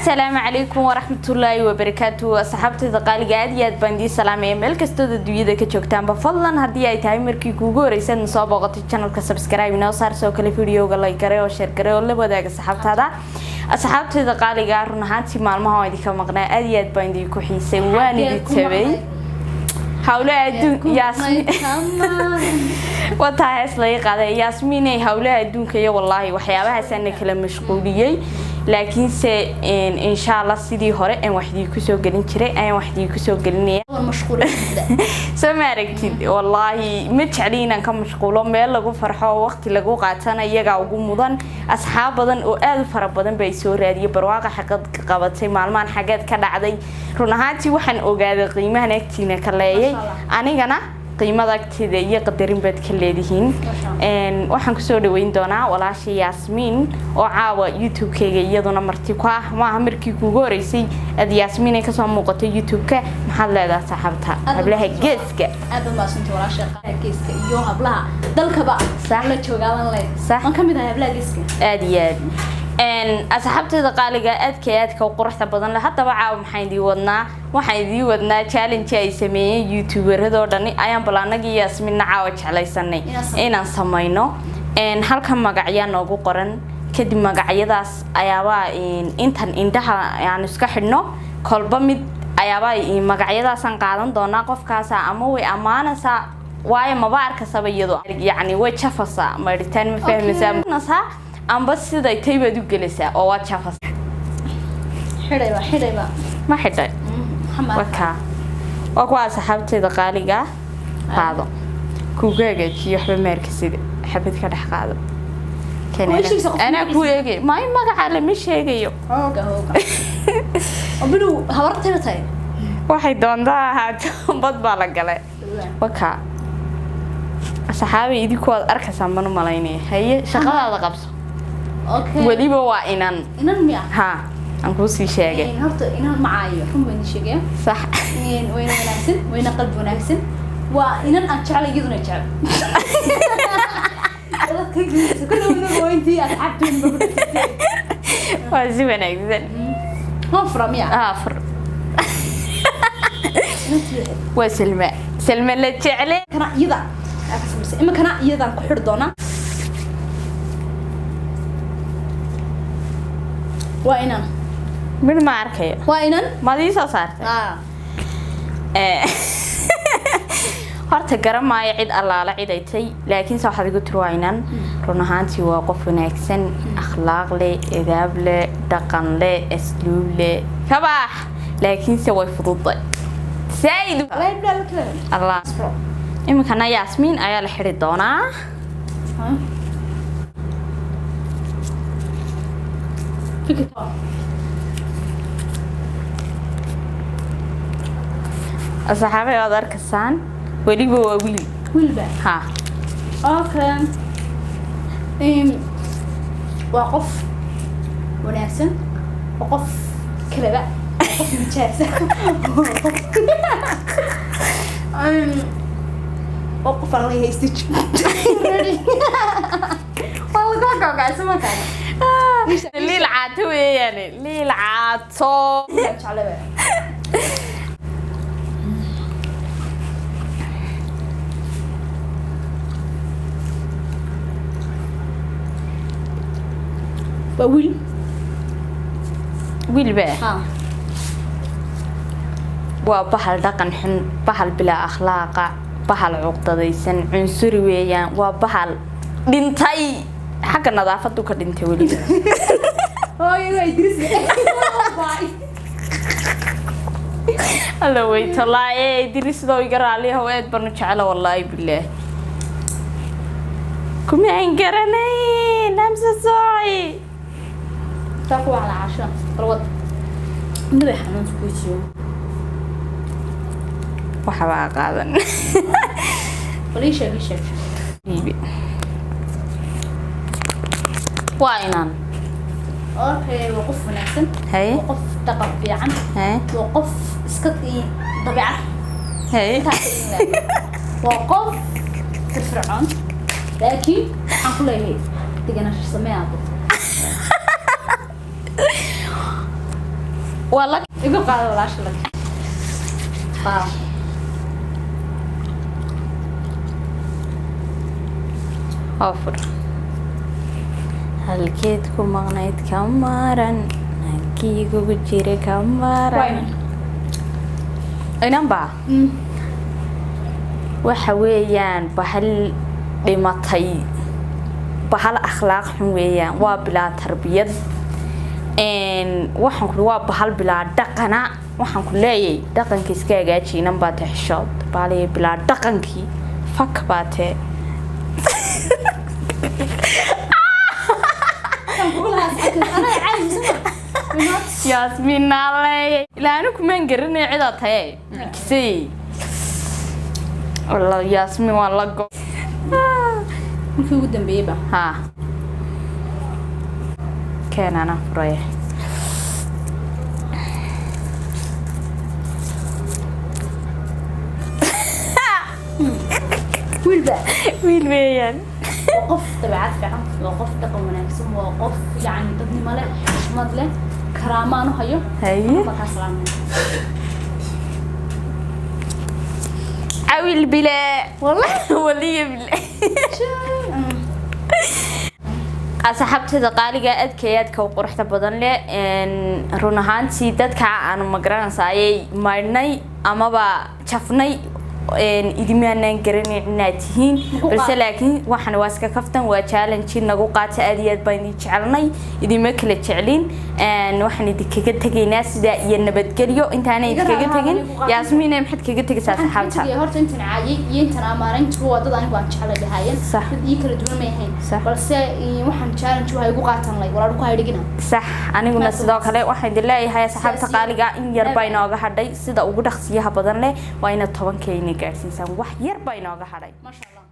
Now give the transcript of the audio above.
Asalaamu calaykum waraxmatullaahi wabarakaatu. Asxaabtayda qaaliga, aad iyo aad baan idiin salaamaya meel kastood adduunyada ka joogtaanba. Fadlan, haddii ay tahay markii kuugu horeysa aad soo booqatay channelka, subscribe inoo saar, soo kale videoga like gare oo share gare oo la wadaaga asxaabtaada. Asxaabtayda qaaliga, run ahaantii maalmaha waan idinka maqnaa, aad iyo aad baan idinku xiisay, waan idin tabay. Hawlaha adduun, Yaasmiin wataa hees laga qaaday. Yaasmiinay, hawlaha adduunka iyo wallaahi waxyaabahaasana kala mashquuliyey, laakiinse insha Allah sidii hore aan wax idii kusoo gelin jiray ayaan wax idii kusoo gelinaya. Soo ma aragtid? Wallaahi ma jecli inaan ka mashquulo. Meel lagu farxo oo waqti lagu qaatana iyagaa ugu mudan. Asxaab badan oo aada u fara badan baa soo raadiyay: "Barwaaqa xaqad qabatay maalmahan, xageed ka dhacday?" Run ahaantii waxaan ogaaday qiimahan agtiina ka leeyay, anigana qiimada agteeda iyo qadarin baad ka leedihiin. Waxaan kusoo dhaweyn doonaa walaasha Yaasmiin oo caawa YouTube-kayga iyaduna marti ku ah. Maaha markii kuugu horeysay aad Yaasmiin ay kasoo muuqatay YouTube-ka. Maxaad leedahay saxaabta, hablaha geeska? Aad baa mahadsantay walaasha geeska iyo hablaha dalkaba la joogaaban leh. Waan ka mid ahay hablaha geeska. Aad iyo aad. Asxaabtayda qaaliga, aadka aadka u quruxda badan leh, haddaba caawa maxaan idiin wadnaa? Waxaan idiin wadnaa challenge ay sameeyeen youtuberadoo dhani. Ayaan bal anagii Yaasminna caawa jeclaysanay inaan samayno. Halkan magacyaa noogu qoran. Kadib magacyadaas ayaabaa intan indhaha aan iska xidhno, kolba mid ayaabaa magacyadaasaan qaadan doonaa. Qofkaasa ama way ammaanaysaa, waayo maba arkasaba iyado, yacni way jafasaa, maydhitaan ma fahmaysaa, amba siday tay baad u gelaysaa oo waad jafas. Xidhayba, xidhayba. Ma xidhay? Wakaa, waa kuwa asxaabteeda qaaliga. Qaado, kugu hagaajiyo, waxba maarka sida xabad ka dhex qaado. Anaa ku eegay, may magaca lama sheegayo. Hooga hooga, oo bilow habartayba tahay. Waxay doontaa ahaato, bad baa la galay. Wakaa asxaabay, idinku waad arkaysaan baan u malaynaya. Haye, shaqadaada qabso. Weliba waa inan. Inan miya? Ha, aan kuusii sheegay. Horta inan macaayo, run baan sheegaya. Wayna wanaagsan, wayna qalbi wanaagsan. Waa inan aan jeclay, iyaduna jecel. Waa si wanaagsan. Waan fura miya? Afur. Waa Selma, Selma la jecle. Kana iyada iminkana iyadaan ku xidhi doonaa. Waa inan. Mid ma arkayo. Waa inan. Maad ii soo saartay? Horta garan maayo cid allaala cid ay tay, laakiinse waxaad igu tiri waa inan. Run ahaantii waa qof wanaagsan, akhlaaq leh, edaab leh, dhaqan leh, asluub leh, kabax, laakiinse way fududay zaaid. Allah, iminkana Yaasmiin ayaa la xidhi doonaa. Asxaabay, waad arkaysaan, weliba waa wiil. Wiilba? Ha. Okay, waa qof wanaagsan, waa qof kalaba, waa qof mijaasa, waa qof aan leeyahay stitch waa laga gogacsan markaan. Liil caato weeyaan, liil caato. Jeclaba. Waa wiil. Wiil ba? Ha. Waa bahal dhaqan xun, bahal bilaa akhlaaqa, bahal cuqdadaysan, cunsuri weeyaan. Waa bahal dhintay, xagga nadaafadu ka dhintay weliba. Hooyo, waa Idris. Alla weytolaaye, Idrisidoo iga raaliyahow, aad banu jecla, wallaahi bilaah kuma aan garanayn. I'm so sorry. Taa ku wacla casho balwad madax xanuun ku jiro. Waxbaa qaadan. Bal ii sheeg, ii sheeg. Dhiibe. Waa inaan. Okay, waa qof wanaagsan. Haye. Waa qof dhaqan fiican. Haye. Waa qof iska dabeecad. Haye. Intaas in leeyahay. Waa qof firfircoon, laakiin waxaan ku leeyahay deganaansho samee, aabo. Waa la Igu qaado walaasha laki. Qaado. Afur halkeed ku maqnayd ka maran, halkii kugu jira ka maran. Inanba waxa weeyaan bahal dhimatay, bahal akhlaaq xun weeyaan, waa bilaa tarbiyad. Waxaan ku waa bahal bilaa dhaqana. Waxaan ku leeyay dhaqanka iska hagaaji, inan baa te, xishood bahalaya bilaa dhaqankii fak baa te. Kan kugu lahaa saxibka anaa caadi sama. Yaasmiin naaleeyay, ilaa anigu kumaan garanay cidaa taye mucjisay. Walla Yaasmiin waa la go. Markii ugu dambeeyey ba. Ha, keen, anaa furaya. Wiilba. Wiil weeyaan. Waa qof dabeecad fiican, waa qof dhaqan wanaagsan, waa qof yacni dadnimo leh, xushmad leh, karaamaan u hayo. Haye. Baa kaa salaamay. Cawil bile wallahi waliya bile. Asxaabteeda qaaliga, aadka iyo aadka u quruxda badan leh, run ahaantii dadka aanu magaranaysa ayay maydhnay amaba jafnay, idimaanaan garanayn inaad tihiin. Nagu balse qaata. Laakiin waxana waa iska kaftan, waa challenge, nagu qaata. Aad iyo aad baan idin jecelnay, idinma kala jeclin. Waxaan idinkaga tegaynaa sidaa iyo nabadgelyo. Intaana Iga idinkaga raaca, tegin, nagu qaata. Yaasmiine, maxaad kaga tegaysaa Waxaan kaga asxaabta? tegaya horta intan caayay iyo intan amaanan jigo waa dad anigu aan jeclay ahaayeen. Sax. Dad ii kala duwan may ahayn. Sax. Balse waxaan challenge waxay igu qaatan lay walaalu ku haydhigina. Sax, aniguna Maad sidoo kale waxaan idin leeyahay asxaabta Sidaas iyo qaaliga, in yar baa bye. inooga hadhay. Sida ugu dhaqsiyaha badan leh waa inaad 10K ina gaadhsiisaan. Wax yar baa inooga hadhay. Maasha Allah.